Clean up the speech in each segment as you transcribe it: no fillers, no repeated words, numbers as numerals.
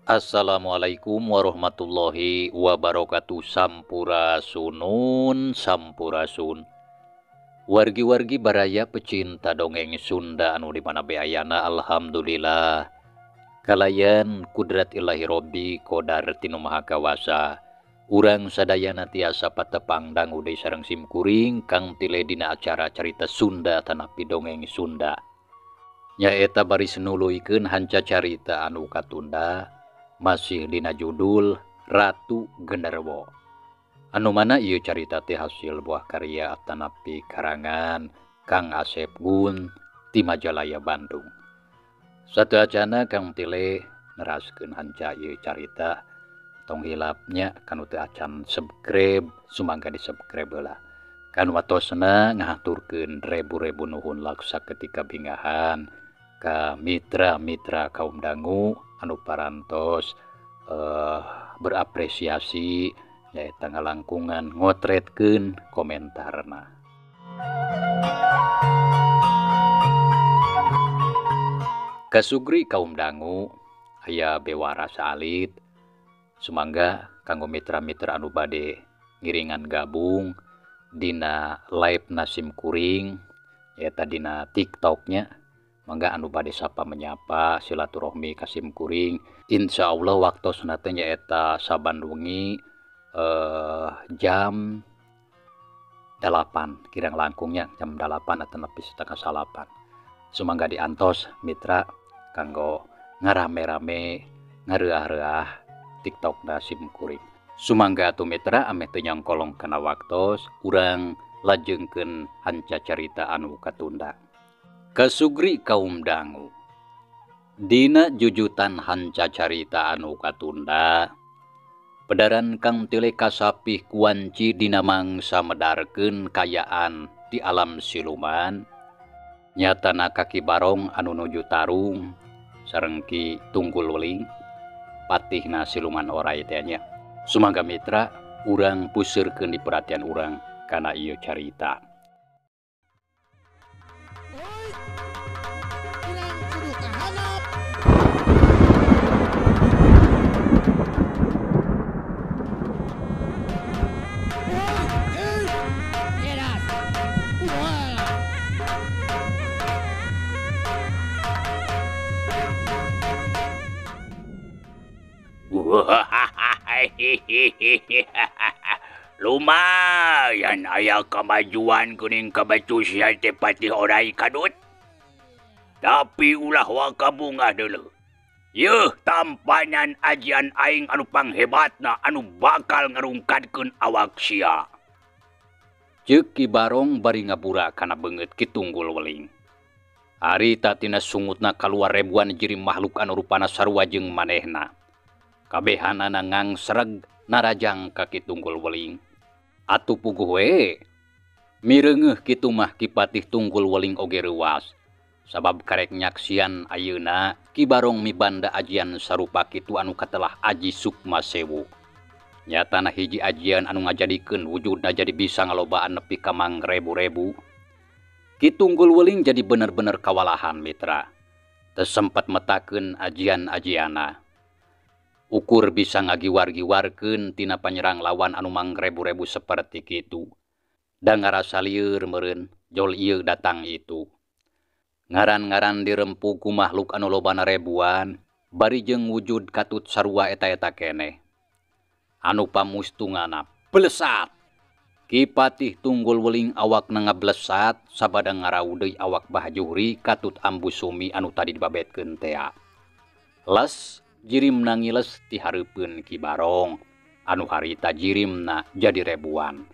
Assalamualaikum warahmatullahi wabarakatuh. Sampurasunun sampurasun. Wargi-wargi baraya pecinta dongeng Sunda anu di mana be ayana, alhamdulillah kalayan kudrat ilahi robbi kodar tinu maha kawasa. Urang sadayana tiasa patepang dangu deui sareng simkuring Kang Tile dina acara carita Sunda tanapi dongeng Sunda. Nyaeta baris nuluykeun hanca carita anu katunda masih dina judul Ratu Genderuwo. Anu mana ieu carita teh hasil buah karya atanapi karangan Kang Asep Gun ti Majalaya Bandung. Satu acana Kang Tile neraskeun hanca ieu carita, tong hilapnya kanu teu acan subscribe sumangga di subscribe heula. Kanu watosna ngahaturkeun rebu-rebu nuhun laksa ketika bingahan ka mitra-mitra kaum dangu anu parantos berapresiasi nyaeta ngalangkungan ngotretkeun komentarna. Kasugri kaum dangu aya bewara saalit, sumangga kanggo mitra-mitra anu bade ngiringan gabung dina live nasim kuring nyaeta dina TikToknya. Mangga anu bade sapa menyapa silaturahmi kasim kuring, insyaallah waktosna teh nyaeta saban wengi jam 8 kirang langkungnya jam 8 atau nepi setengah salapan. Sumangga diantos mitra kanggo ngarame-rame ngareuah-reuah TikTok sim kuring. Sumangga atuh mitra ameh teu nyangkolong kana waktos urang lajengkeun hanca carita anu katunda. Kasugri kaum dangu dina jujutan hanca carita anu katunda, pedaran Kang Tile kasapih kuanci dina mangsa medarkeun kayaan di alam siluman, nyatana kaki barong anu nuju tarung sareng Ki Tunggul Weling patihna siluman orai teh nya. Sumangga mitra urang puseurkeun di perhatian urang kana ieu carita. Lumayan aya kemajuan kuning kabecusian teh patih orai kadut. Tapi ulah waka bunga dulu. Yeuh tampanan ajian aing anu panghebatna anu bakal ngarungkatkeun awak sia. Ceuk Ki Barong bari ngabura kana beungeut Ki Tunggul Weling. Harita tina sungutna kaluar ribuan jirim makhluk anu rupana sarua jeung manehna. Kabehanana ngangsreg narajang ka Ki Tunggul Weling. Atuh puguh we mireungeuh kitu mah Ki Patih Tunggul Weling oge reuas. Sabab karek nyaksian ayeuna Ki Barong mibanda ajian sarupa kitu anu katelah Aji Sukma Sewu. Nyatana hiji ajian anu ngajadikeun wujudna jadi bisa ngalobaan nepi ka mangrebu-rebu. Ki Tunggul Weling jadi bener-bener kawalahan mitra. Teu sempat metakeun ajian-ajiana. Ukur bisa ngagiwar-giwarkeun tina panyerang lawan anu mangrebu-rebu seperti kitu. Da ngarasa lieur meureun jol ieu datang itu. Ngaran-ngaran dirempu ku makhluk anu lobana rebuan, bari jeung wujud katut sarua eta-eta keneh. Anu pamustungana blesat. Ki Patih Tunggul Weling awakna ngablesat sabada ngarau deui awak Bah Juhri katut Ambu Sumi anu tadi dibabetkeun tea. Les jirimna ngiles ti hareupeun Ki Barong anu harita jirimna jadi ribuan.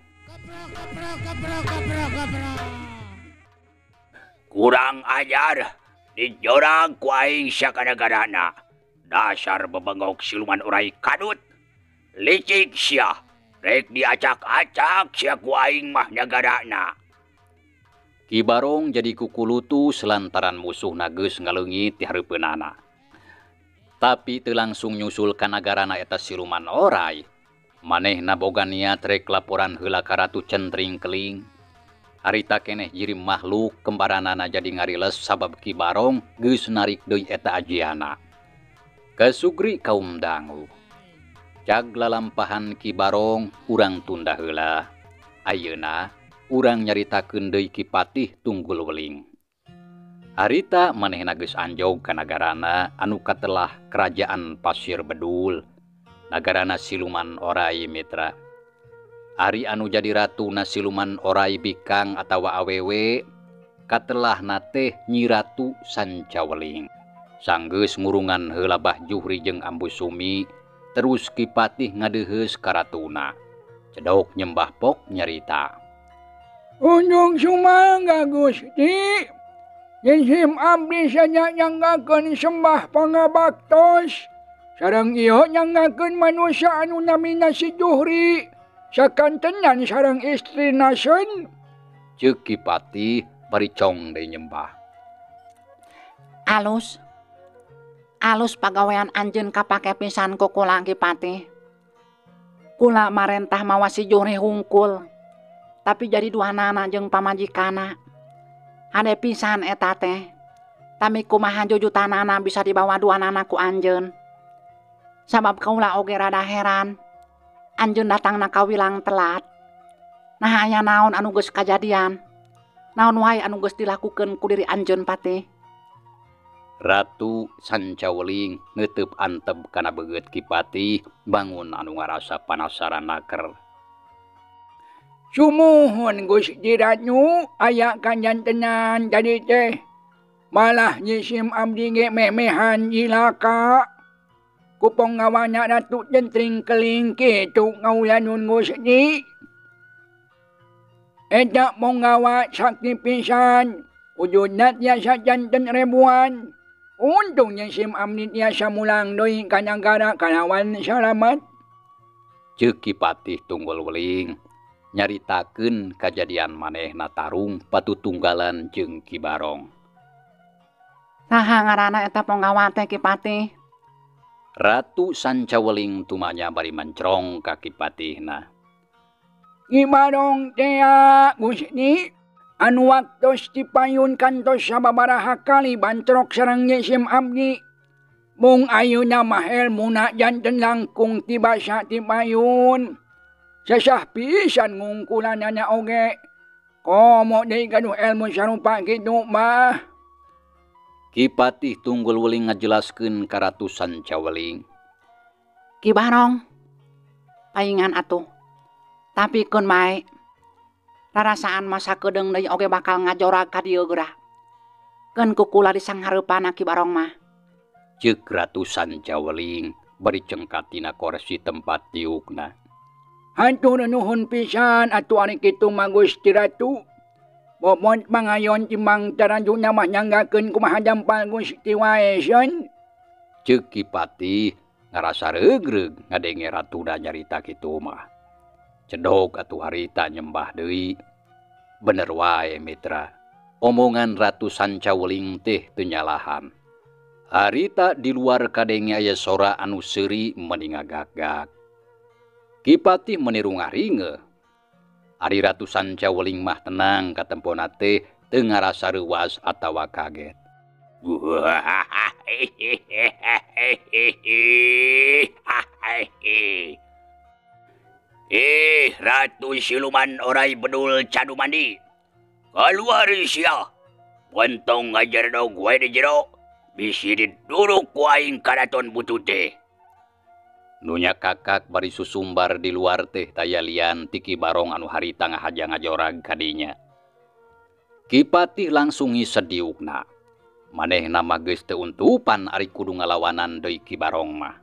Kurang ajar, dijorang ku aing sakana-garana. Dasar bebengok siluman orai kadut. Licik sia, rek diacak-acak sia ku aing mah nagarana. Ki Barong jadi kukulutu selantaran musuhna geus ngaleungit ti hareupeunana. Tapi teu langsung nyusul ka nagarana eta siluman orai. Manehna boga niat rek laporan heula ka Ratu Centring Keling. Harita keneh jirim makhluk kembaranana jadi ngariles sabab Ki Barong geus narik deui eta ajiana. Kasugri kaum dangu. Cag lalampahan Ki Barong urang tunda heula. Ayeuna urang nyaritakeun deui Ki Patih Tunggul Weling. Harita manehna geus anjog ka nagarana anu katelah Kerajaan Pasir Bedul, nagarana siluman orai mitra. Ari anu jadi ratuna siluman orai bikang atawa awewe, katelahna teh Nyi Ratu Sancaweling. Sanggeus ngurungan heula Bah Juhri jeung Ambu Sumi, terus Ki Patih ngadeuheus ka ratuna. Cedok nyembah pok nyarita. Unjung sumangga Gusti. Jisim abdi saja nyanggakeun sembah pangabaktos. Sareng ieu nyanggakeun manusia anu namina si Juhri. Sakantenan sareng istrina Sun. Ceuk Ki Patih bari cong deui nyembah. Alus. Alus pagawean anjeun kapake pisan ku kula Ki Patih. Kula marentah mawa si Juhri hungkul. Tapi jadi duanana jeung pamajikana. Hade pisan eta teh. Tami kumaha jujutanana bisa dibawa duanana ku anjeun. Sabab kaula oge rada heran. Anjeun datangna kawilang telat. Nah aya naon anu geus kajadian. Naon wae anu geus dilakukeun ku diri anjeun Patih. Ratu Sancaweling neuteup antep kana beungeut Ki Patih bangun anu ngarasa panasaran naker. Sumuhun Gusti Ratu aya kajantenan tadi teh. Malah nyisim abdi ge memehan cilaka. Ku ponggawana Ratu Jentring Keling kitu ngaulanun Gusti. Eta ponggawa sakti pisan, wujudna tiasa janten ribuan. Untung nyisim abdi tiasa mulang deui ka nagara kalawan salamet. Ceuk Ki Patih Tunggul Weling nyaritakeun kajadian manehna tarung patutunggalan jeung Ki Barong. Saha ngaranna eta ponggawa teh Ki Patih? Ratu Sancaweling tumanya bari mencrong ka Ki Patihna. Ki Barong tea Gusti anu waktos dipayun kantos sababaraha kali bantrok sareng nyisim abdi. Mung ayeuna mah elmuna janten langkung tibasa tipayun. Sesah pisan ngungkulanana oge. Komo deui gaduh elmu sarupa kitu mah. Ki Patih Tunggul Weling ngajelaskeun ka Ratu Sancaweling. Ki Barong, paingan atuh. Tapi keun mae. Rarasaan masa kedeung deui oge bakal ngajorag ka dieu geura. Keun ku kula disanghareupanna Ki Barong mah. Ceuk Ratu Sancaweling bari cengkat tina korsi tempat diukna. Hatur nuhun pisan atuh ari kitu mah Gusti Ratu. Bobot mangayon timang tarajuna mah nyanggakeun kumaha dampal Gusti wae Sun. Ceuk Ki Patih ngarasa reugreug ngadenge ratuna nyarita kitu mah. Cedok atuh harita nyembah deui. Bener wae mitra. Omongan Ratu Sancaweling teh teu nyalahan. Harita di luar kadenge aya sora anu seuri meni ngagak-gak. Ki Patih meni rungah-ringeuh. Ari Ratu Sancaweling mah tenang katempona teh teu ngarasa reuwas atawa kaget. Eh, Ratu siluman orai bedul cadu mandi. Keluar sia. Bontong ngajar dog wae di jero. Bisi diduruk ku aing karaton butute. Nunya kakak bari susumbar di luar teh taya lian ti Ki Barong anu harita ngahaja ngajorag kadinya. Ki Patih langsung ngisediukna. Manehna mah geus teu untupan ari kudu ngalawanan deui Ki Barong mah.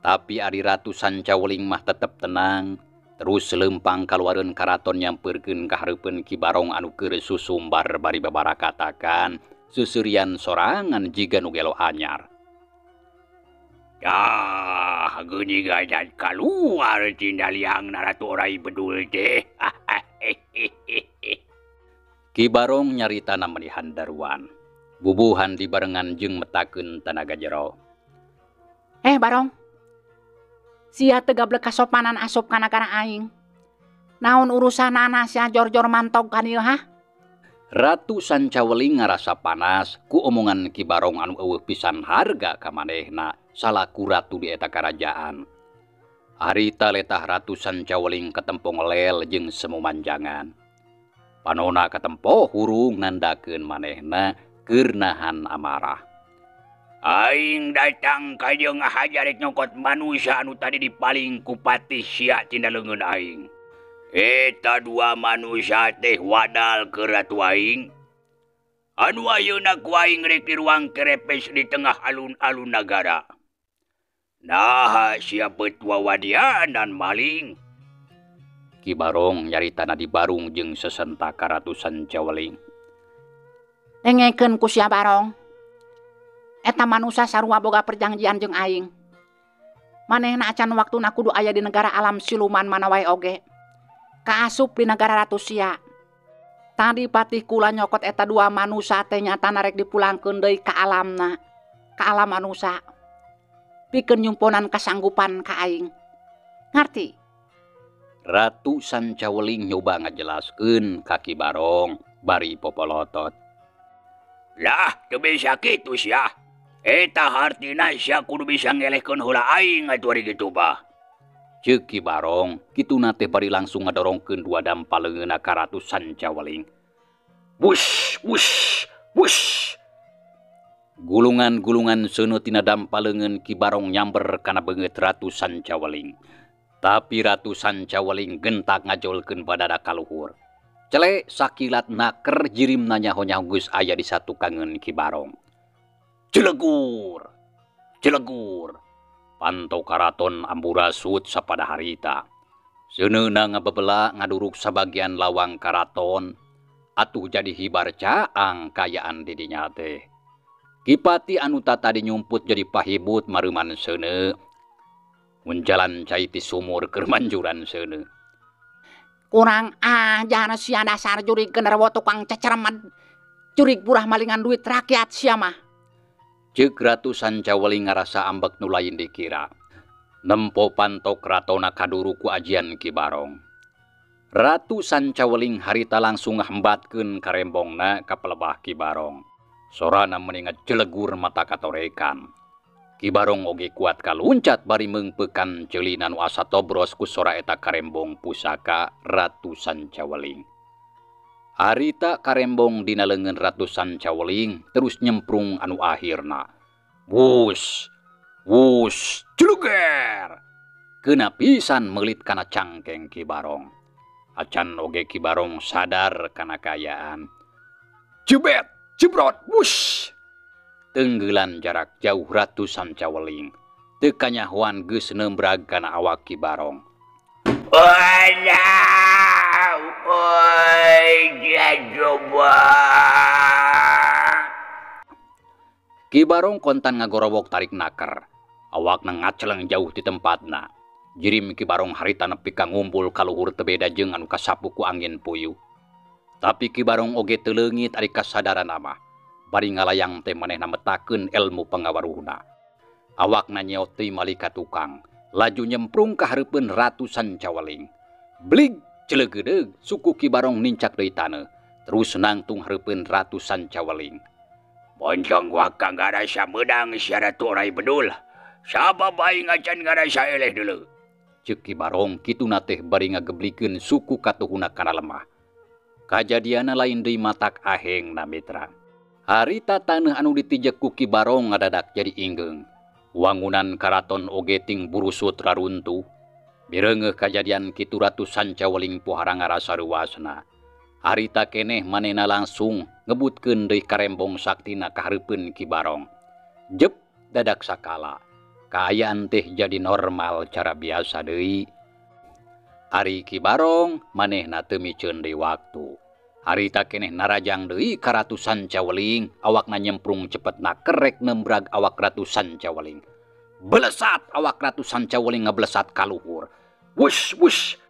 Tapi ari Ratu Sancaweling mah tetep tenang, terus leumpang kaluareun karaton nyampeurkeun ka hareupeun Ki Barong anu keur susumbar bari babarakatakan seuseurian sorangan jiga nu gelo anyar. Dah, geuning gajan kaluar tina liang Ratu orai bedul teh. Ki Barong nyaritana meni handaruan. Bubuhan dibarengan jeung metakeun tanaga jero. Barong. Sia teu gablek kasopanan asup ka nagara aing. Naon urusanana sia jor-jor mantog ka dieu hah? Ratu Sancaweling ngarasa panas ku omongan Ki Barong anu eueuh pisan harga ka manehna salaku ratu di eta karajaan. Harita letah Ratu Sancaweling katempo ngelel jeung semu manjangan. Panona katempo hurung nandakeun manehna keur nahan amarah. Aing datang ka dieu ngahajar rek nyokot manusia anu tadi dipaling ku patih sia tina leungeun aing. Eta dua manusia teh wadal ke ratu aing. Anu ayeuna ku aing rek di ruang kerepes di tengah alun-alun nagara. Naha sia betua wadianan maling. Ki Barong nyaritana di barung jeung sesentaka Ratu Sancaweling. Dengekeun ku sia Barong. Eta manusia sarua boga perjanjian jeung aing. Manehna acan waktuna kudu aya di negara alam siluman mana wae oge. Kaasup di negara Ratu Sia. Tadi patih kula nyokot eta dua manusia teh nyatana rek dipulangkeun deui ka alamna, ka alam manusia. Pikeun nyumponan kasanggupan ka aing. Ngarti? Ratu Sancaweling nyoba ngajelaskeun ka Ki Barong bari popolotot. Lah, teu bisa kitu sia. Eta hartina sia kudu bisa ngelehkeun heula aing atuh ari kitu bah. Ceuk Ki Barong, kituna teh bari langsung ngadorongkeun dua dampa leungeunna ka Ratu Sancaweling. Wush, wush, wush. Gulungan-gulungan seuneu tina dampa leungeun Ki Barong nyamber kana beungeut Ratu Sancaweling. Tapi Ratu Sancaweling gentak ngajolkeun badada ka luhur. Cele sakilat naker jirimna nyaho-nyaho geus aya di satukangeun Ki Barong. Celegur, celegur. Panto karaton ambura sut sapada harita. Seuneuna ngabebela ngaduruk sabagian lawang karaton. Atuh jadi hibar caang kayaan di dinya teh. Kipati anu tatadi nyumput jadi pahibut mareuman seuneu. Mun jalan cai ti sumur keur manjuran seuneu. Kurang ajar sia dasar jurig genderuwo tukang cecereman. Jurig burah malingan duit rakyat sia mah. Ceuk Ratu Sancaweling ngarasa ambek nu lain dikira. Nempo panto kratona kaduru ku ajian Ki Barong. Ratu Sancaweling harita langsung ngahembatkeun karembongna ka pelebah Ki Barong. Sorana meni ngajelegur mata katorekan. Ki Barong oge kuat kaluncat bari meungpeukan ceulina nu asa tobros ku sora eta karembong pusaka Ratu Sancaweling. Harita karembong dina leungeun Ratu Sancaweling terus nyemprung anu akhirna. Wus, wus, jluger. Keuna pisan meulit kana cangkeng Ki Barong. Acan oge Ki Barong sadar kana kaayaan. Jebet, jebrot, wus. Tenggelan jarak jauh Ratu Sancaweling. Teu kanyahoan geus nembrag kana awak Ki Barong. Ki Barong kontan ngagorowok tarik naker. Awakna ngaceleng jauh di tempatna. Jirim Ki Barong harita nepi ka ngumpul ka luhur teu beda jeung anu kasapu ku angin puyuh. Tapi Ki Barong oge teu leungit ari kasadaran mah. Bari ngalayang teh manehna metakeun ilmu pangawaruhna. Awakna nyeot teuing malika tukang, laju nyemprung ka hareupeun Ratu Sancaweling. Blig celegedeug suku Ki Barong nincak deui taneuh, terus nangtung hareupeun Ratu Sancaweling. Boncong waka ngarasa meunang sia Ratu Orai Bedul. Sabab aing acan ngarasa eleh deuleu. Ceuk Ki Barong kituna teh bari ngageblikeun suku katuhuna kana lemah. Kajadianna lain deui matak ahengna mitra. Harita taneuh anu ditijek ku Ki Barong ngadadak jadi inggeung. Wangunan karaton oge ting burusut raruntuh. Bireungeuh kajadian kitu Ratu Sancaweling pohara ngarasa reuasna. Harita keneh manehna langsung ngebutkeun deui karembong saktina ka hareupeun Ki Barong. Jep dadak sakala. Kaayaan teh jadi normal cara biasa deui. Ari Ki Barong manehna teu miceun deui waktu. Harita keneh narajang deui ka Ratu Sancaweling, awakna nyemprung cepet nakerek nembrag awak Ratu Sancaweling. Belesat awak Ratu Sancaweling ngeblesat ka luhur. Wush wush.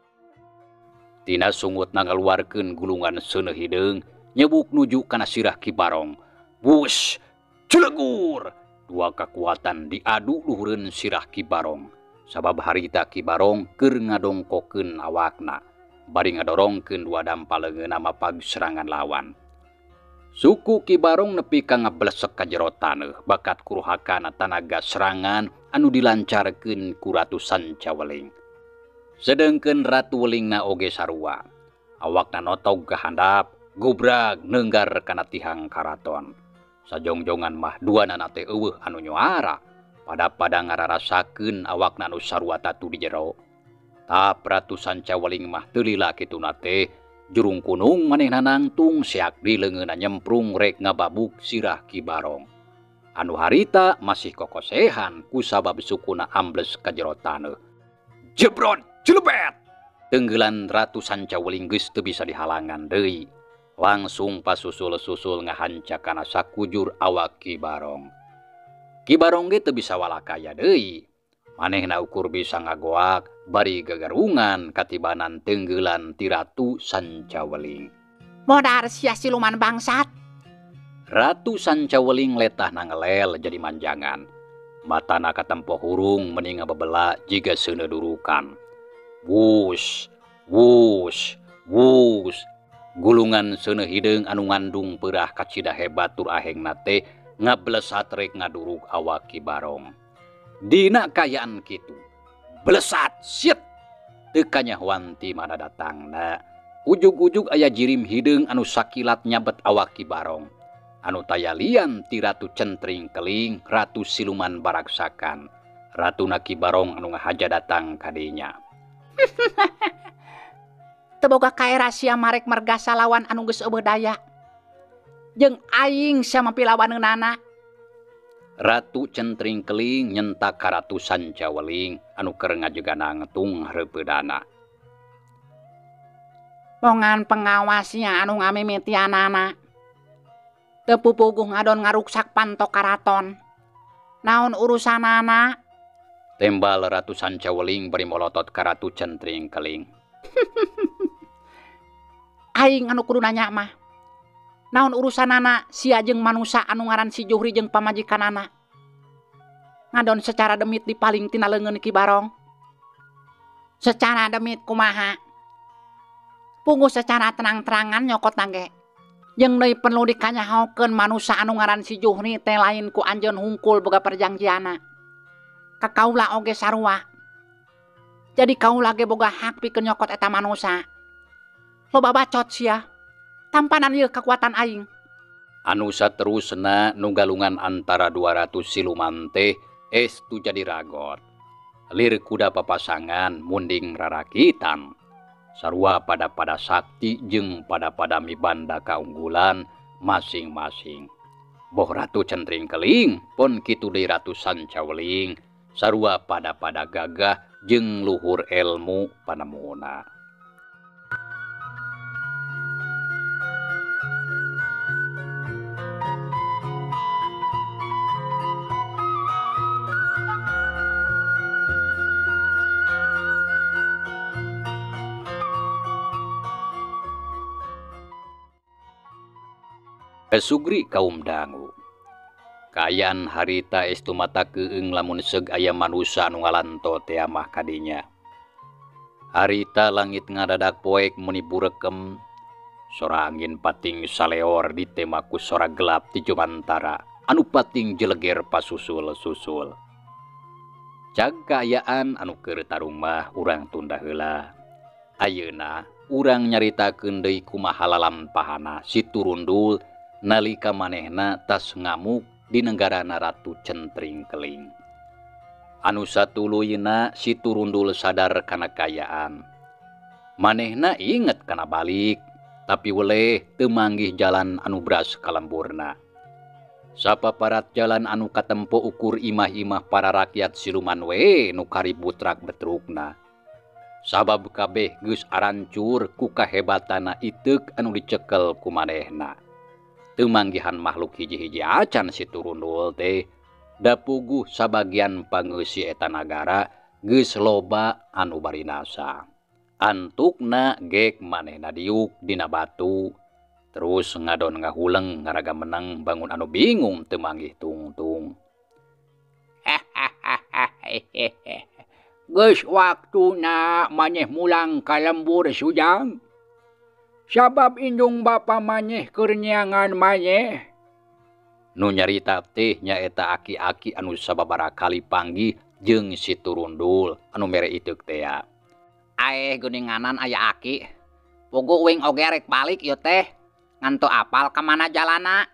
Tina sungutna ngaluarkeun gulungan seuneuh hideung, nyebuk nuju kana sirah Ki Barong. Wush, celegur. Dua kekuatan diadu luhureun sirah Ki Barong. Sabab harita Ki Barong keur ngadongkokeun awakna. Bari ngadorongkeun dua dampa leungeunna mapag serangan lawan. Suku Ki Barong nepi ka ngablesek ka jero taneuh bakat kuruhakana tanaga serangan anu dilancarkeun ku Ratu Sanca Weling. Sedengkeun Ratu Welingna oge sarua. Awakna notog ka handap, gubrag neunggar kana tihang karaton. Sajongjongan mah duanana teh eueuh anu nyuara, pada-pada ngararasakeun awakna anu sarua tatu di jero. Tap Ratu Sanca Weling mah teu lila kituna teh, jurung kunung manehna nangtung seak di leungeunna nyemprung rek ngababuk sirah Ki Barong. Anu harita masih kokosehan kusabab sukuna ambles ka jero taneuh. Jebrot jelebet! Tenggelan Ratu Sanca Weling geus teu bisa dihalangan deui. Langsung pasusul-susul ngahanca kana sakujur awak Ki Barong. Ki Barong ge teu bisa walakaya deui. Manehna ukur bisa ngagoak bari gagarungan katibanan tenggelan ti Ratu Sanca Weling. Modar sia siluman bangsat. Ratu Sanca Weling letahna ngelel jadi manjangan. Matana katempo hurung meni ngabebela jiga seuneu durukan. Wus, wus, wus. Gulungan seuneu hideung anu ngandung peurah kacida hebat tur ahengna teh ngablesat rek ngaduruk awak Ki Barong. Dina kayaan kitu, blesat siet teu kanyahoan ti mana datangna. Ujug-ujug aya jirim hideung anu sakilat nyabet awak Ki Barong. Anu taya lian ti Ratu Centring Keling, Ratu Siluman Baraksakan. Ratuna Ki Barong anu ngahaja datang kadinya. Teu boga kaera sia marek mergasa lawan anu geus eueuh daya. Jeung aing sia mapilawaneunana. Ratu Centring Keling nyentak ka Ratu Sanca Weling anu keur ngajegan nangtung hareupeudana. Bongan pengawasnya anu ngamimitianana. Teu pupuguh ngadon ngaruksak panto karaton. Naon urusanana? Tembal Ratu Sanca Weling bari molotot ka Ratu Centring Keling. Aing anu kudu nanya mah. Naon urusanana sia jeung manusa anu ngaran si Juhri jeung pamajikanana. Ngadon secara demit dipaling tina leungeun Ki Barong. Secara demit kumaha? Punggu secara tenang-terangan nyokot nangge. Jeung deui perlu dikanyahokeun manusa anu ngaran si Juhri teh lain ku anjeun hungkul boga perjanjianna. Ka kaula oge sarua. Jadi kaula ge boga hak pikeun nyokot eta manusa. Loba bacot sia. Tampanan ieu kekuatan aing. Anu saterusna nugalungan antara 200 siluman teh estu jadi ragot. Lir kuda papasangan munding rarakitan. Sarua pada-pada sakti jeung pada-pada mibanda kaunggulan masing-masing. Boh Ratu Centring Keling pon kitu deui Ratu Sanca Weling sarua pada-pada gagah jeung luhur ilmu panemuna. Sugri kaum dangu. Kayan harita estu mata keung lamun seug aya manusa anu ngalanto tea mah kadinya. Harita langit ngadadak poek meni burekem. Sora angin pating saleor ditema ku sora gelap ti jumantara anu pating jeleger pasusul-susul. Cag kaayaan anu keur tarung mah urang tunda heula. Ayeuna urang nyaritakeun deui kumaha lalampahana si Turundul nalika manehna tas ngamuk di negarana Ratu Centring Keling. Anu satuluyna si Turundul sadar kana kaayaan. Manehna inget kana balik, tapi weleh teu manggih jalan anu bras kalemburna. Sapaparat jalan anu katempo ukur imah-imah para rakyat siluman we nu karibut rak betrukna. Sabab kabeh geus arancur ku kahebatana iteuk anu dicekel ku manehna. Teu manggihan makhluk hiji-hiji acan si Turundul teh dapuguh sabagian pangeusi eta nagara geus loba anu barinasa. Antukna gek manehna diuk dina batu terus ngadon ngahuleng ngaraga menang bangun anu bingung teu manggih tungtung. Geus waktuna maneh mulang ka lembur Sujang. Sabab indung bapa maneh keur neangan maneh. Nu nyarita teh nyaeta aki-aki anu sababaraha kali panggih jeung si Turundul anu mere iteuk tea. Aeh geuninganan aya aki. Puguh uing oge rek balik ieu teh. Ngan teu apal ka mana jalana.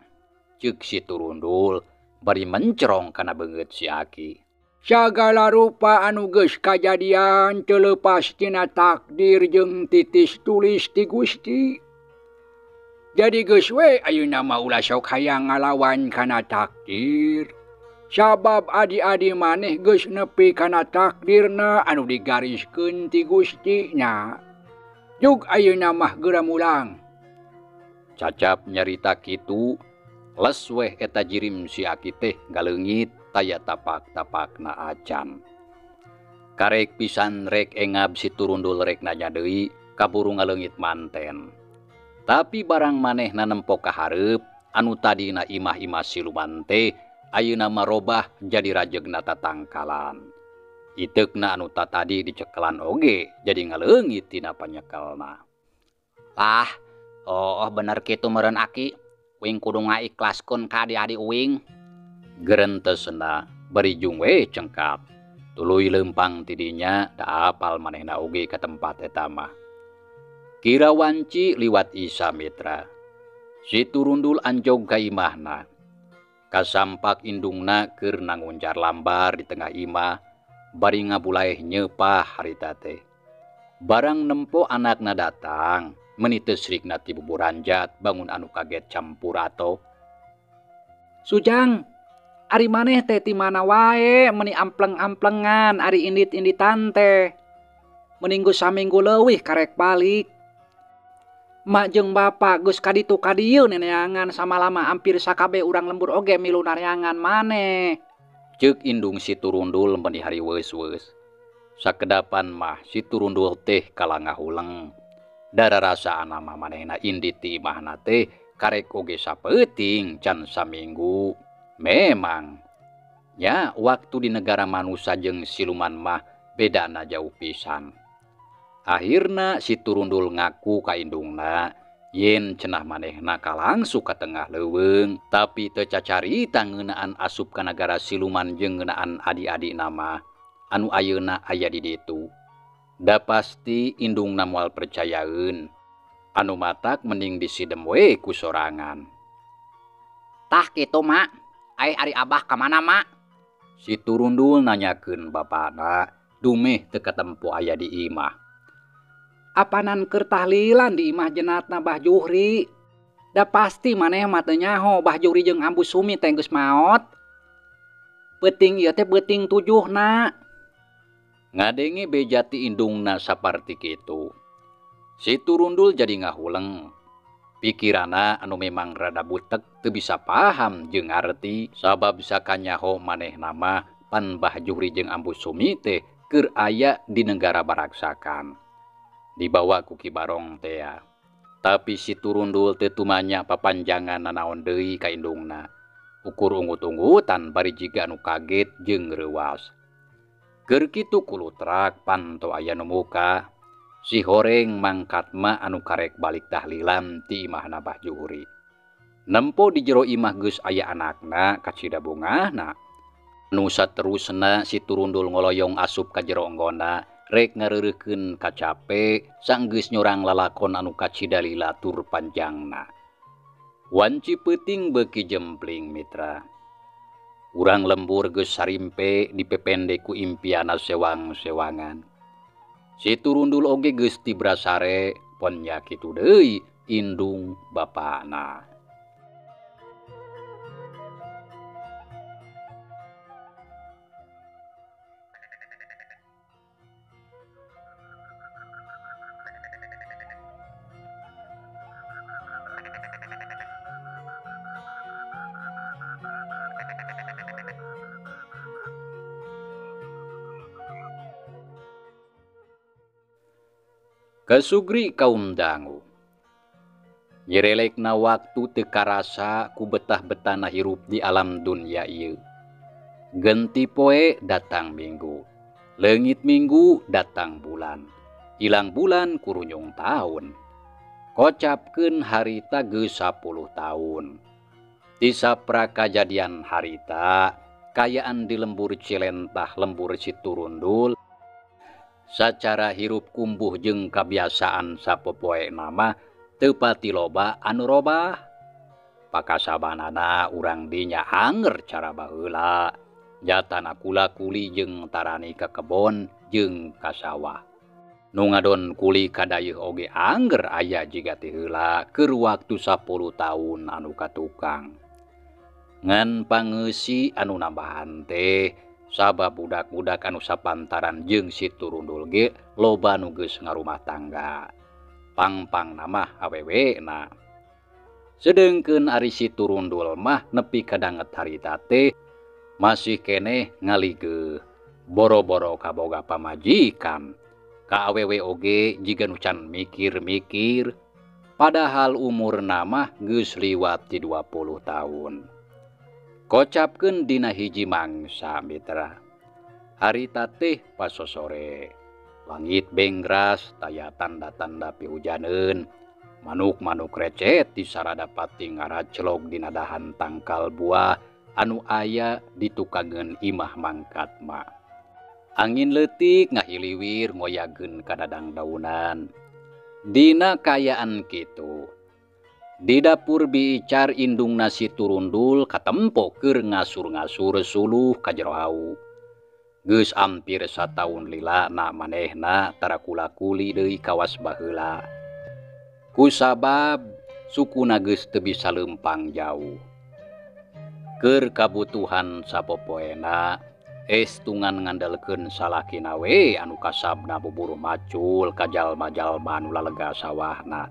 Ceuk si Turundul bari mencerong kana beungeut si aki. Sagala rupa anu geus kajadian teu leupas tina takdir jeung titis tulis ti Gusti. Jadi geus we ayeuna mah ulah sok hayang ngalawan kana takdir. Sabab adi-adi maneh geus nepi kana takdirna anu digariskeun ti Gusti nya. Jug ayeuna mah geura mulang. Cacap nyarita kitu, les weh eta jirim si aki teh galeungit taya tapak-tapakna acan. Karek pisan rek engab si Turundul rek nanya deui, kaburu ngaleungit manten. Tapi barang manehna nempo ka hareup, anu tadina imah-imah siluman teh ayeuna mah robah jadi rajegna tatangkalan. Iteukna anu tatadi dicekelan oge jadi ngaleungit tina panyekelna. Lah, oh bener kitu meureun aki. Uing kudu ngaikhlaskeun ka adi-adi uing. Gerentesna bari jung we cengkap. Tuluy leumpang tidinya da apal manehna oge ka tempat eta mah. Kira wanci liwat Isa mitra. Si Turundul anjog ka imahna. Kasampak indungna keur nanguncar lambar di tengah imah bari ngabulaeh nyeupah harita teh. Barang nempo anakna datang, meni teu srikna ti buburanjat bangun anu kaget campur ato. Sujang, ari maneh teh ti mana wae meni ampleng-amplengan ari indit-inditan teh. Meninggu saminggu leuwih karek balik. Mak jeung bapak geus kaditu kadieu neneangan samalama hampir sakabe urang lembur oge milu nareangan maneh. Ceuk indung si Turundul meni hariweus-weus. Sakedapan mah si Turundul teh kalah ngahuleng. Dararasaan mah manehna indit ti imahna teh karek oge sapeuting can saminggu. Memang nya waktu di negara manusa jeung siluman mah bedana jauh pisan. Akhirna si Turundul ngaku ka indungna yen cenah manehna kalangsu ka tengah leuweung, tapi teu cacarita ngeunaan asup ka nagara siluman jeung ngeunaan adi-adi nama anu ayeuna aya di ditu. Da pasti indungna moal percayaeun. Anu matak mending disidem we ku sorangan. Tah kitu mak, ai ari abah ka mana mak? Si Turundul nanyakeun bapana, dumeh teu katempo aya di imah. Apanan keur tahlilan di imah jenatna Bah Juhri. Da pasti maneh mah teu nyaho Bah Juhri jeung Ambu Sumi teh geus maot. Peuting ieu teh peuting tujuhna. Ngadenge beja ti indungna saparti kitu. Si Turundul jadi ngahuleng. Pikirana anu memang rada butek teu bisa paham jeung ngarti sabab sakanyaho manehna mah pan Bah Juhri jeung Ambu Sumi teh keur aya di negara baraksakan. Dibawa ku Ki Barong tea. Tapi si Turundul teu tumanya papanjangan nanaon deui ka indungna. Ukur ungut-ungutan bari jiga anu kaget jeung reuwas. Keur kitu kulutrak panto aya nu muka. Si horeng mangkat mah anu karek balik tahlilan ti imahna Bah Juhri. Nempo di jero imah geus aya anakna kacida bungahna. Nu saterusna si Turundul ngoloyong asup ka jero onggona rek ngareureukeun kacape sanggeus nyorang lalakon anu kacida lila tur panjangna. Wanci peuting beuki jempling mitra. Urang lembur geus sarimpe dipepende ku impiana sewang-sewangan. Si Turundul oge geus tibrasare pon nya kitu deui indung bapana. Kasugri kaum dangu. Nyerelekna waktu teu karasa ku betah-betahna hirup di alam dunia ieu. Genti poe datang minggu, leungit minggu datang bulan, hilang bulan kurunyung taun. Kocapkeun harita geus 10 taun. Ti sapra kajadian harita, kayaan di lembur Cilentah lembur Siturundul, sacara hirup kumbuh jeung kabiasaan sapopoena mah teu pati loba anu robah. Pakasabanana urang dinya anger cara baheula, jatana kula kuli jeung tarani ka kebon jeung ka sawah. Nu ngadon kuli kadayeuh oge anger aya jiga ti heula keur waktu 10 taun anu katukang. Ngan pangeusi anu nambahan teh sabab budak-budak anu sapantaran jeung Siturundul ge loba nu geus ngarumah tangga. Pangpangna mah awewena. Sedengkeun ari Siturundul mah nepi ka danget harita teh masih keneh ngaligeuh, boro-boro kaboga pamajikan. Ka awewe oge jiga nu can mikir-mikir, padahal umurna mah geus liwat ti 20 taun. Kocapkeun dina hiji mangsa mitra. Harita teh pasosore. Langit bengras taya tanda-tanda pihujaneun. Manuk-manuk recet di sarada pati ngaracelog dina dahan tangkal buah anu aya ditukangeun imah mangkatma. Angin leutik ngahiliwir ngoyageun kadadang daunan. Dina kayaan kitu. Di dapur biicar indungna Siturundul katempo keur ngasur-ngasur suluh ka jero hau. Geus ampir sataun lila na manehna tara kula-kuli deui kawas baheula. Kusabab sukuna geus teu bisa leumpang jauh. Keur kabutuhan sapopoena estungan ngandelkeun salakina we anu kasabna buburu macul ka jalma-jalma anu lalega sawahna.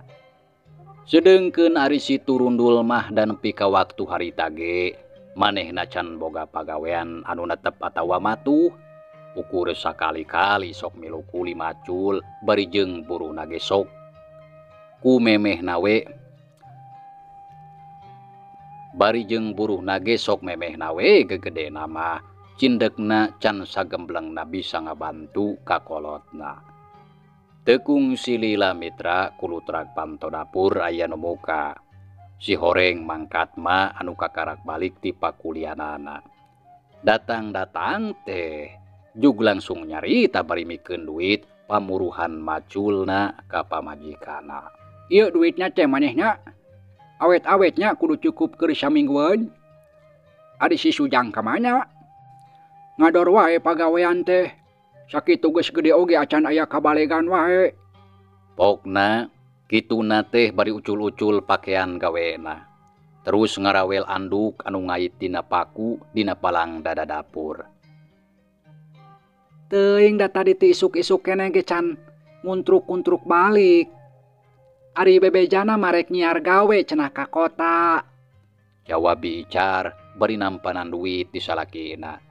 Sedengkeun ari Siturundul mah dan nepi ka waktu harita ge manehna can boga pagawean anu netep atawa matuh. Ukur sakali-kali sok milu kuli macul bari jeung buruhna ge sok ku memehna we. Bari jeung buruhna ge sok memehna we gegedena mah cindekna can sagemblengna bisa ngabantu ka kolotna. Tekung silila mitra kulutrak panto dapur aya nu muka. Si horeng mangkatma anu kakarak balik ti pakulianana. Datang-datang teh jug langsung nyarita bari mikeun duit pamuruhan maculna ka pamajikana. Ieu duitna teh manehna. Awet-awetnya kudu cukup keur saminggueun. Ari si Sujang ka mana? Ngador wae pagawean teh. Sakitu geus gede oge acan aya kabalegan wae. Pokna kituna teh bari ucul-ucul pakean gawena. Terus ngarawel anduk anu ngait dina paku dina palang dada dapur. Teuing da tadi ti isuk-isuk keneh ge can nguntruk-untruk balik. Ari bebejana marek nyiar gawe cenah ka kota. Jawab bicar bari nampanan duit di salakina.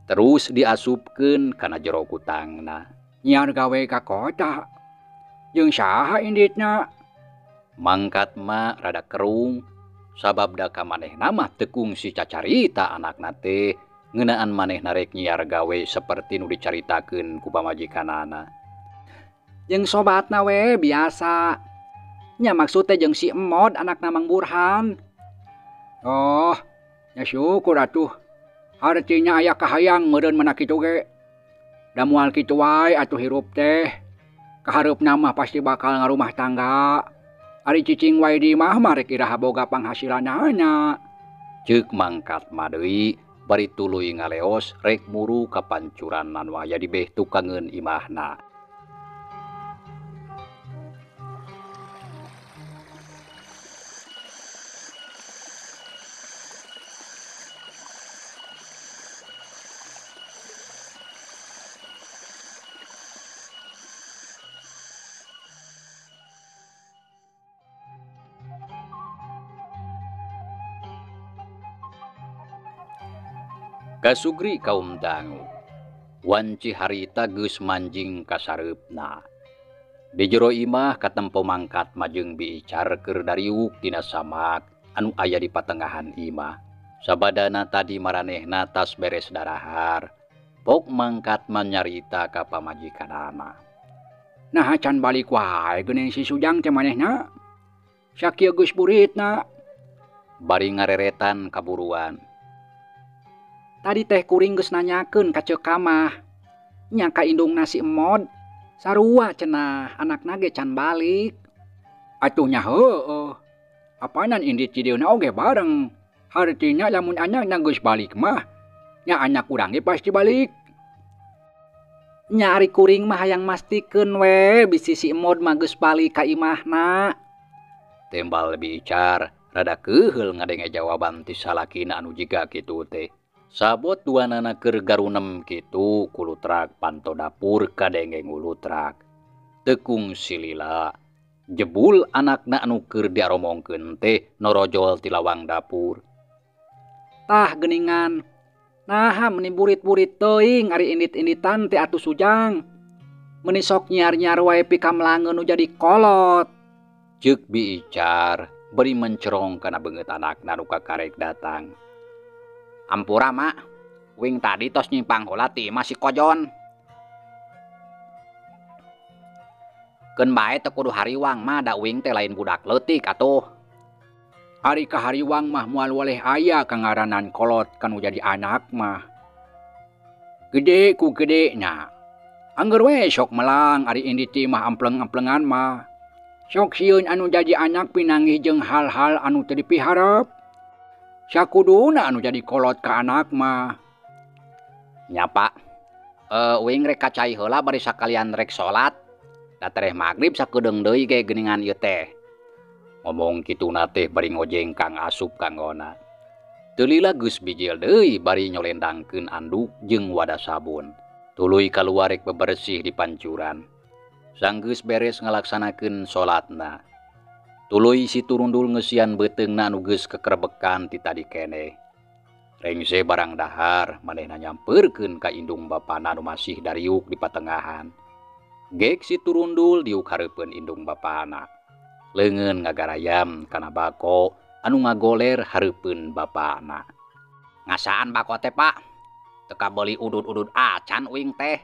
Terus diasupkeun kana jero kutangna. Nyiar gawe ka kota. Jeung saha inditna? Mangkat ma rada kerung sabab da ka manehna mah teu kungsi cacarita anakna teh ngeunaan manehna rek nyiar gawe saperti nu dicaritakeun ku pamajikanana. Jeung sobatna we biasa. Nya maksud teh jeung si Emod anakna Mang Burhan. Oh, nya syukur atuh. Artinya aya kahayang meureun mana kitu ge. Da moal kitu wae atuh hirup teh. Kahareupna mah pasti bakal ngarumah tangga. Ari cicing wae di imah mah rek iraha boga panghasilanana. Ceuk mangkat mah deui bari tuluy ngaleos rek muru ka pancuran anu aya di beh tukangeun imahna. Kasugri kaum dangu. Wanci harita geus manjing kasareupna. Di jero imah katempo mangkat majeng biicar keur dariuk dina samak anu aya di patengahan imah. Sabadana tadi maranehna tas beres darahar. Pok mangkat manyarita ka pamajikanana. Nah can balik wae geuning si Sujang teh manehna. Sakieu geus buritna. Bari ngareretan kaburuan. Tadi teh kuring geus nanyakeun ka Ceuk Kamah. Nya ka indungna si Emod. Sarua cenah anakna ge can balik. Atuh nya heueuh. Apanan indit ti dieuna oge bareng. Hartina lamun anakna geus balik mah, nya anak urang ge pasti balik. Nya ari kuring mah hayang mastikeun we bisi si Emod mah geus balik ka imahna. Tembal bicar rada keuheul ngadenge jawaban ti salakina anu jiga kitu teh. Sabot duanana keur garunem kitu kulutrak panto dapur kadenge ngulutrak. Tekung silila. Jebul anakna anu keur diaromongkeun teh norojol ti lawang dapur. Tah geuningan. Naha meni burit-burit teuing ari indit-inditan teh atuh Sujang. Meni sok nyiar-nyiar wae pikamlangeun nu jadi kolot. Ceuk Bi Icar bari mencerong kana beungeut anakna nu kakarek datang. Ampura mak, wing tadi tos nyimpang heula ti imah si Kojon. Keun bae teu kudu hariwang mah da uing teh lain budak leutik atuh. Ari kahariwang mah moal waleh aya kangaranan kolot kanu jadi anak mah. Gede ku gede nya. Angger we sok melang ari indit ti mah ampleng-amplengan mah. Sok sieun anu jadi anak pinanggih jeung hal-hal anu teu dipiharep. Sakuduna anu jadi kolot ka anak mah. Nya Pak, uing rek ka cai heula bari sakalian rek salat. Da tereh magrib sakedeung deui ge geuningan ieu teh. Ngomong kituna teh bari ngojeng kang asup kanggona. Teu lila geus bijil deui bari nyolendangkeun anduk jeung wadah sabun. Tuluy kaluar rek bebersih di pancuran. Sanggeus beres ngalaksanakeun salatna. Tuluy si Turundul ngeusian beuteungna anu geus kekerbekan ti tadi keneh. Rengse barang dahar manehna nyampeurkeun ka indung bapana anu masih dariuk di patengahan. Gek si Turundul diuk hareupeun indung bapana. Leungeun ngagarayam kana bako anu ngagoler hareupeun bapana. Ngasaan bako teh Pak? Teu kabeuli udud-udud acan uing teh.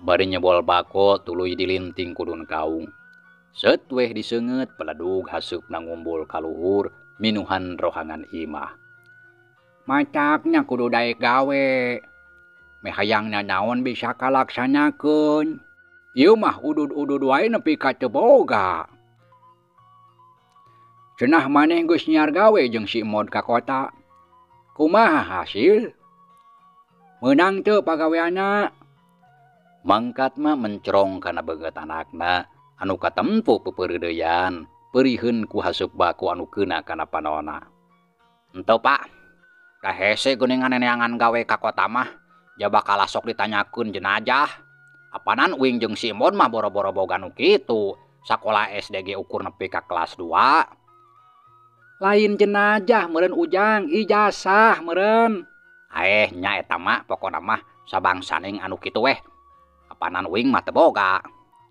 Bari nyebol bako tuluy dilinting kudun kaung. Set weh diseungeut peledug haseupna ngumbul kaluhur minuhan rohangan imah. Mataknya kudu daek gawe. Meh hayangna naon bisa kalaksanakeun. Ieu mah udud-udud wae nepi ka teu boga. Cenah maneh geus nyiar gawe jeung si Emod ka kota. Kumaha hasil? Meunang teu pagaweanna? Mangkat mah mencerong kana beungeut anakna anu katempo pepeureudeyan peuriheun ku haseup bako anu keuna kana panona. Henteu Pak, da hese geuningan neneangan gawe ka kota mah jaba kalasok ditanyakeun jenajah. Apanan uing jeung si Emod mah boro-boro boga nu kitu. Sakola SD ge ukur nepi ka kelas 2. Lain jenajah meureun Ujang, ijazah meureun. Aeh nya eta mah pokona mah sabangsaning anu kitu weh. Apanan uing mah teu boga.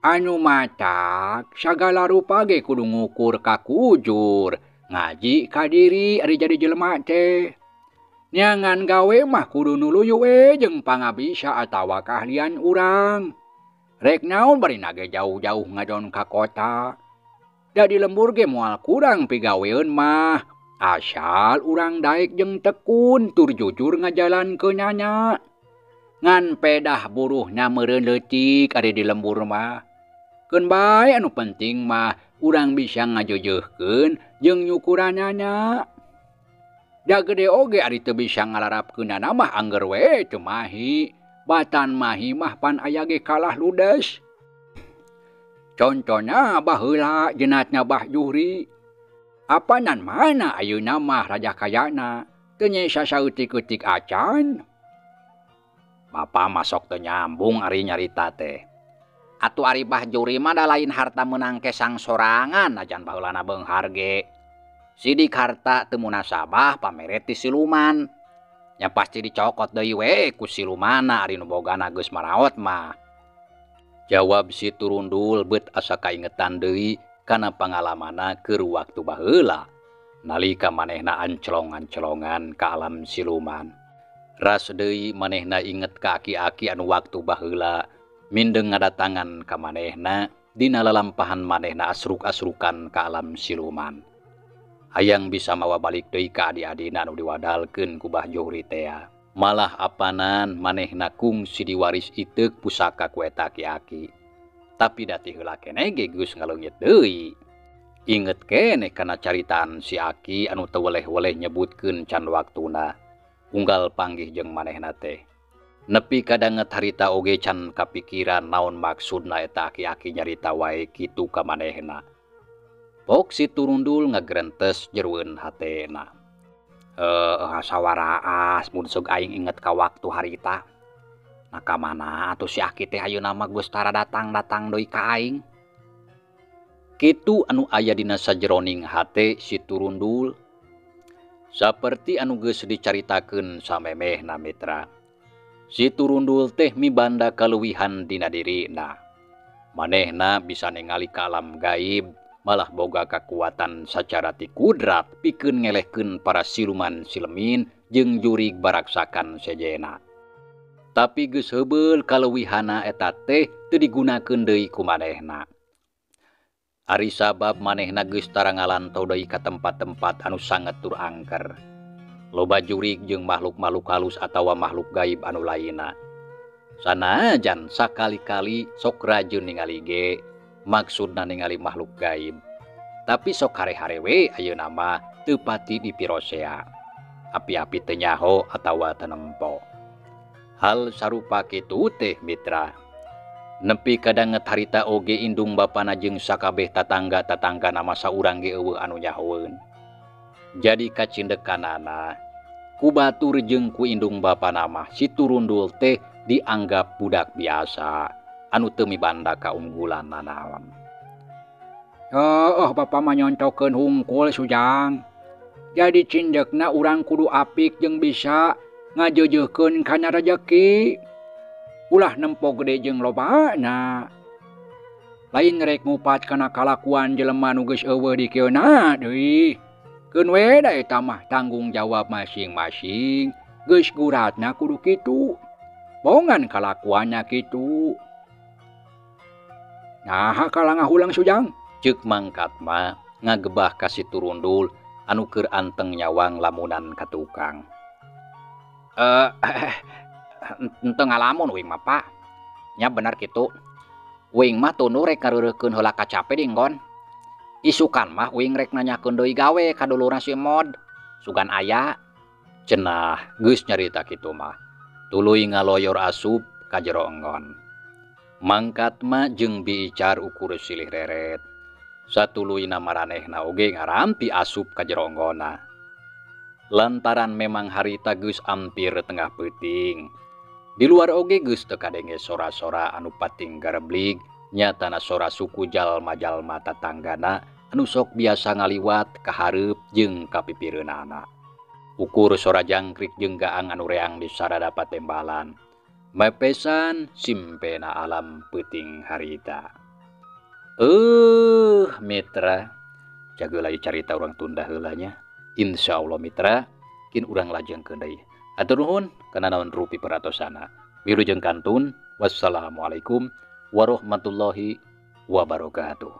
Anu matak sagala rupa ge kudu ngukur ka kujur, ngaji ka diri ari jadi jelema teh. Neangan gawe mah kudu nuluyu we jeung pangabisa atawa kaahlian urang. Rek naon bari nage jauh-jauh ngadon ka kota. Da di lembur ge moal kurang pigaweun mah. Asal urang daek jeung tekun tur jujur ngajalankeunana. Ngan pedah buruhna meureun leutik ari di lembur mah. Keun bae anu penting mah urang bisa ngajeujeuhkeun jeung nyukuranana. Da gede oge ari teu bisa ngalarapkeunana mah angger we teu mahi. Batan mahi mah pan aya ge kalah ludes. Contona baheula jenatna Bah Juhri. Apanan mana ayeuna mah raja kayana teu nyesa saeutik-eutik acan. Bapa masok teu nyambung ari nyarita teh. Atuh ari Bah Juhri mah da lain harta meunang kesang sorangan ajan baheulana beunghar ge. Sidik harta teu munasabah pamere ti siluman. Nya pasti dicokot deui we ku silumana ari nu bogana geus maraot mah. Jawab si Turundul beut asa kaingetan deui kana pangalamanna keur waktu baheula nalika manehna anclong-anclongan ka alam siluman. Ras deui manehna inget ka aki-aki anu waktu baheula mindeng ngadatangan ka manehna dina lalampahan manehna asruk-asrukan ka alam siluman. Hayang bisa mawa balik deui ka adi-adina anu diwadalkeun ku Bah Johri tea. Malah apanan manehna kungsi diwaris iteuk pusaka ku eta aki-aki. Tapi da ti heula keneh ge geus ngaleungit deui. Inget keneh kana caritaan si aki anu teu weleh-weleh nyebutkeun can waktuna. Unggal panggih jeung manehna teh. Nepi kadanget harita oge can kapikiran naon maksudna eta aki-aki nyarita wae kitu ka manehna. Pok si Turundul ngagerentes jerueun hatena. Asa waraas mun sok aing inget ka waktu harita. Nah ka mana atuh si aki teh ayeuna mah geus tara datang-datang deui ka aing. Kitu anu aya dina sajeroning hate si Turundul. Saperti anu geus dicaritakeun samemehna mitra. Si Turundul teh mibanda kaluwihan dina dirina. Manehna bisa ningali ka alam gaib, malah boga kakuatan sacara ti kudrat pikeun ngelehkeun para siluman silemin jeung jurig baraksakan sejena. Tapi geus heubeul kaleuwihana eta teh teu digunakeun deui ku manehna. Ari sabab manehna geus tara ngalanto deui ka tempat-tempat anu sanget tur angker. Loba jurig jeung makhluk-makhluk halus atawa makhluk gaib anu lainna. Sanajan sakali-kali sok rajin ningali ge, maksudna ningali makhluk gaib. Tapi sok hare-hare we ayeuna mah teu pati dipirosea. Api-api teu nyaho atawa teu nempo. Hal sarupa kitu teh mitra. Nepi kadanget harita oge indung bapana jeung sakabeh tatangga-tatanggana masa urang ge eueuh anu nyahoeun. Jadi kacindekanana ku batur jeung ku indung bapana mah si Turundul teh dianggap budak biasa anu teu mibanda kaunggulan nanaon. Oh, bapa mah nyontokeun hungkul Sujang. Jadi cindekna urang kudu apik jeung bisa ngajeujeuhkeun kana rejeki. Ulah nempo gede jeung lobana. Lain rek ngupat kana kalakuan jelema nu geus eueuh di kieuna deui. Keun we da eta mah tanggung jawab masing-masing. Geus guratna kudu kitu. Bongan kalakuannya kitu. Nah, kalah ngahulang Sujang. Ceuk mangkat mah ngagebah ka si Turundul anu keur anteng nyawang lamunan ka tukang. Henteu ngalamun uing mah Pak. Nya bener kitu. Uing mah tunduh rek ngareureukkeun heula kacape di enggon. Isukan mah uing rek nanyakeun deui gawe ka dulurna si Mod. Sugan aya. Cenah geus nyarita kitu mah. Tuluy ngaloyor asup ka jero enggon. Mangkat mah jeung biicar ukur silih reret. Satuluyna maranehna oge ngarampi asup ka jero enggonna. Lantaran memang harita geus ampir tengah peuting. Di luar oge geus teu kadenge sora-sora anu pating gareblig, nyatana sora suku jalma-jalma tatanggana anu sok biasa ngaliwat ka hareup jeung ka pipireunana. Ukur sora jangkrik jeung gaang anu reang di sarada patembalan. Mepesan simpena alam peuting harita. Mitra, jaga lagi carita urang tunda heula nya. Insya Allah mitra, kin urang lajengkeun deui. Hatur nuhun kana naon rupi peratosana. Wilujeng kantun. Wassalamualaikum warahmatullahi wabarakatuh.